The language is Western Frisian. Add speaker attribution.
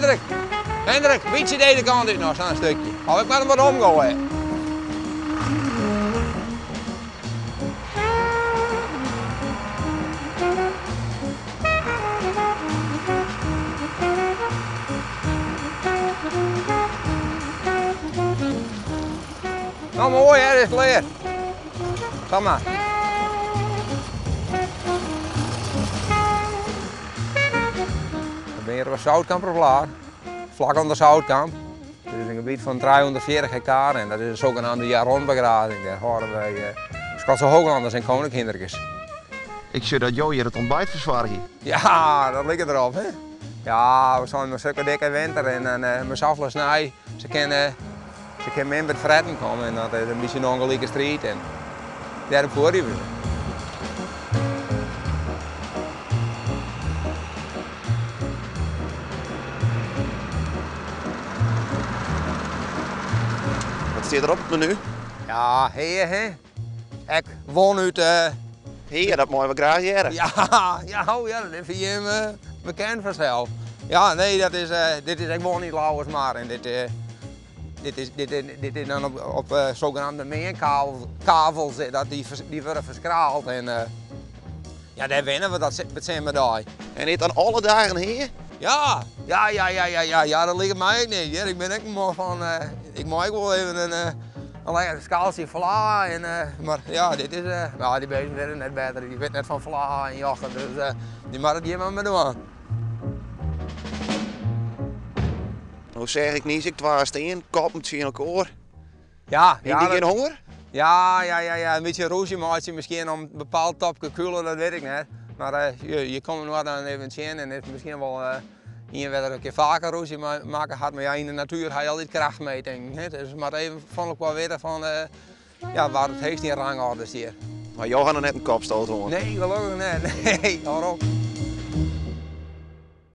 Speaker 1: Hendrik, Hendrik, bytsje deze kant út noch sa'n stikje. Of ik moat him wat omgoaie. Nou moai hè, dit is klear. Kom mar. We binne hjir op de Zoutkamperplaat, flak ûnder Zoutkamp. Dit is in gebiet fan 340 hektar en dat is de sogenaamde Jaronbegrazing. Dêr hâlde wy eh, Skotse Hooglanders en Koninkhinderkes.
Speaker 2: Ik sjoch dat jo hjir it ontbijt fersoargje.
Speaker 1: Ja, dat liket derop, hè? Ja, we zijn met zulke dikke winter en dan uh, met zoveel snij. Se kinne se kin min by it fretten komme en dat is in bytsje in ûngelike striid en dêrom fuorje we se.
Speaker 2: Wat stiet der op it menu?
Speaker 1: Ja, hea hè. Ek won út.
Speaker 2: Hea, dat meie we graach hearre.
Speaker 1: Ja, ja, oh ja, dat is foar jim bekend fansels. Ja, nee, dat is, dit is ek won út Lauwersmar en dit, dit is, dit, dit is dan op, op zogenaamde meankavels, dat die, die wurde ferskraald en ja, dêr winne we dat simmerdei.
Speaker 2: En is it dan alle dagen hea?
Speaker 1: Ja, ja, ja, ja, ja, ja, ja, dat liket my ek net, hear. Ik bin ek in man fan, ik mei ek wol even in, in lekker skaaltsje fla en, mar ja, dit is, no, dy bisten witte net better. Dy witte net fan fla en yochert, dus dy moatte it hjir mar mei dwaan.
Speaker 2: No seach ik niis ek twa stean, koppen tsjin elkoar.
Speaker 1: Ja,
Speaker 2: ja. Hienen dy gjin honger?
Speaker 1: Ja, ja, ja, ja, in bytsje rûzje meitsje miskien om in bepaald topke kule, dat wit ik net. Mar uh, je, je komme inoar dan even tsjin en is miskien wol uh, ien wêr't er in kear faker rûzje mei makke hat. Mar ja, yn de natuer ha je altyd krachtmetingen. Hè? Dus moat even fan elkoar witte fan uh, ja, wa't it heechst yn rangorde stiet.
Speaker 2: Mar jo ha noch net in kopstoot hân?
Speaker 1: Nee, gelokkich net. Nee, hâld op.